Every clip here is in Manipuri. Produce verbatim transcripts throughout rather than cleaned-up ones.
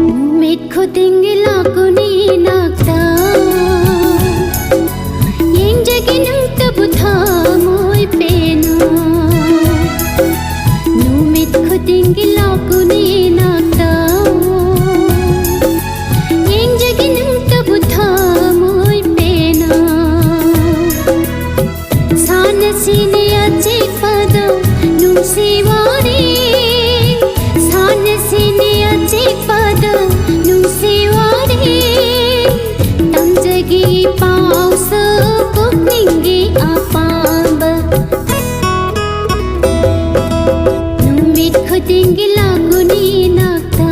ꯅꯨꯃꯤꯠ ꯈꯨꯗꯤꯡꯒꯤ ꯂꯥꯛꯀꯅꯤ ꯏꯅꯥꯛꯇ꯫ ꯌꯦꯡꯖꯒꯦ ꯅꯪꯇꯕꯨ ꯊꯃꯣꯏ ꯄꯦꯟꯅ꯫ ꯅꯨꯃꯤꯠ ꯈꯨꯗꯤꯡꯒꯤ ꯂꯥꯛꯀꯅꯤ ꯏꯅꯥꯛꯇ꯫ ꯌꯦꯡꯖꯒꯦ ꯅꯪꯇꯕꯨ ꯊꯃꯣꯏ ꯄꯦꯟꯅ꯫ ꯁꯥꯟꯅꯁꯤꯅꯦ ꯑꯆꯤꯛꯄꯗ ꯅꯨꯡꯁꯤ ꯋꯥꯔꯤ꯫ ꯁꯥꯟꯅꯁꯤꯅꯦ ꯑꯆꯤꯛꯄꯗ ꯅꯨꯡꯁꯤ ꯋꯥꯔꯤ꯫ ꯇꯝꯖꯒꯦ ꯄꯥꯎꯁꯨ ꯄꯨꯛꯅꯤꯡꯒꯤ ꯑꯄꯥꯝꯕ꯫ ꯅꯨꯃꯤꯠ ꯈꯨꯗꯤꯡꯒꯤ ꯂꯥꯛꯀꯅꯤ ꯏꯅꯥꯛꯇ꯫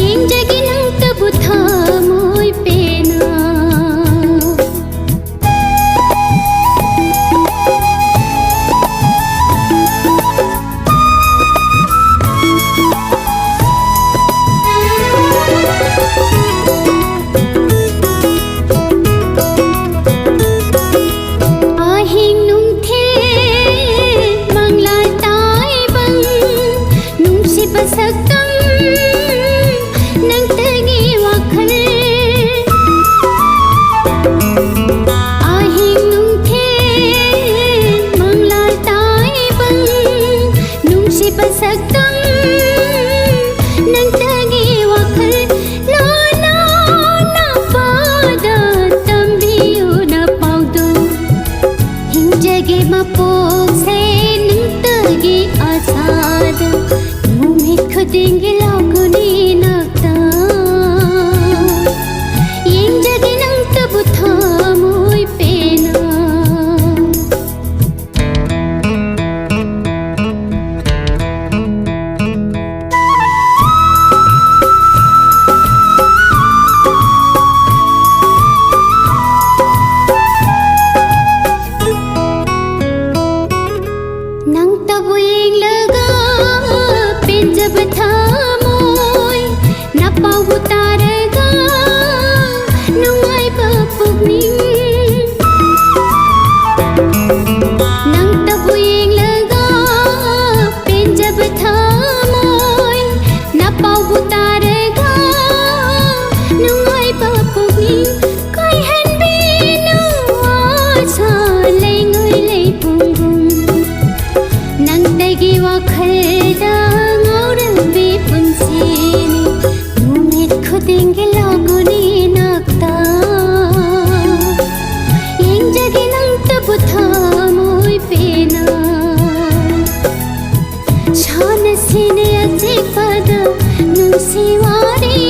ꯌꯦꯡꯖꯒꯦ ꯅꯪꯇꯕꯨ ꯊꯃꯣꯏ ꯄꯦꯟꯅ꯫ ꯑꯍꯤꯡ ꯅꯨꯡꯊꯤꯜ ꯃꯪꯂꯥꯜ ꯇꯥꯏꯕꯪ ꯅꯨꯡꯁꯤꯕ ꯁꯛꯇꯝ ꯅꯪꯇꯒꯤ ꯋꯥꯈꯜ꯫ ꯑꯍꯤꯡ ꯅꯨꯡꯊꯤꯜ ꯃꯪꯂꯥꯜ ꯇꯥꯏꯕꯪ ꯅꯨꯡꯁꯤꯕ ꯁꯛꯇꯝ ꯅꯪꯇꯒꯤ ꯋꯥꯈꯜ ꯂꯣꯟꯅ ꯅꯄꯥꯗ ꯇꯝꯕꯤꯌꯨ ꯅꯄꯥꯎꯗꯣ꯫ ꯍꯤꯡꯖꯒꯦ ꯃꯄꯣꯛꯁꯦ ꯅꯪꯇꯒꯤ ꯑꯁꯥꯗ꯫ ꯅꯨꯃꯤꯠ ꯈꯨꯗꯤꯡꯒꯤ ꯂꯥꯛꯀꯅꯤ ꯏꯅꯥꯛꯇ꯫ ꯌꯦꯡꯖꯒꯦ ꯅꯪꯇꯕꯨ ꯊꯃꯣꯏ ꯄꯦꯟꯅ꯫ ꯅꯪꯇꯕꯨ ꯌꯦꯡꯂꯒ ꯄꯦꯟꯖꯕ ꯊꯃꯣꯏ ꯅꯄꯥꯎꯕꯨ ꯇꯥꯔꯒ ꯅꯨꯡꯉꯥꯏꯕ ꯄꯨꯛꯅꯤꯡ꯫ ꯅꯪꯇꯕꯨ ꯌꯦꯡꯂꯒ ꯄꯦꯟꯖꯕ ꯊꯃꯣꯏ ꯅꯄꯥꯎꯕꯨ ꯇꯥꯔꯒ ꯅꯨꯡꯉꯥꯏꯕ ꯄꯨꯛꯅꯤꯡ꯫ ꯀꯥꯏꯍꯟꯕꯤꯅꯨ ꯑꯁꯥ ꯂꯩꯉꯣꯏ ꯂꯩꯄꯨꯡꯒꯨꯝ꯫ ꯅꯪꯗꯒꯤ ꯋꯥꯈꯜꯗ ꯉꯥꯎꯔꯝꯃꯤ ꯄꯨꯟꯁꯤꯅꯤ꯫ ꯅꯨꯃꯤꯠ ꯈꯨꯗꯤꯡꯒꯤ ꯂꯥꯛꯀꯅꯤ ꯏꯅꯥꯛꯇ꯫ ꯌꯦꯡꯖꯒꯦ ꯅꯪꯇꯕꯨ ꯊꯃꯣꯏ ꯄꯦꯟꯅ꯫ ꯁꯥꯟꯅꯁꯤꯅꯦ ꯑꯆꯤꯛꯄꯗ ꯅꯨꯡꯁꯤ ꯋꯥꯔꯤ꯫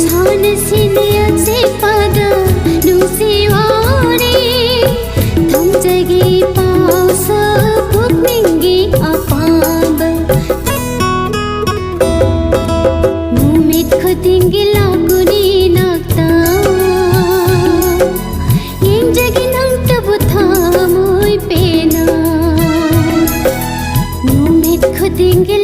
ꯁꯥꯟꯅꯁꯤꯅꯦ ꯑꯆꯤꯛꯄꯗ ꯅꯨꯡꯁꯤ ꯋꯥꯔꯤ꯫ ꯊꯝꯖꯒꯦ ꯄꯥꯎꯁꯨ ꯄꯨꯛꯅꯤꯡꯒꯤ ꯑꯄꯥꯝꯕ꯫ ꯅꯨꯃꯤꯠ ꯈꯨꯗꯤꯡꯒꯤ ꯂꯥꯛꯀꯅꯤ ꯏꯅꯥꯛꯇ꯫ ꯌꯦꯡꯖꯒꯦ ꯅꯪꯇꯕꯨ ꯊꯃꯣꯏ ꯄꯦꯟꯅ꯫ ꯅꯨꯃꯤꯠ ꯈꯨꯗꯤꯡꯒꯤ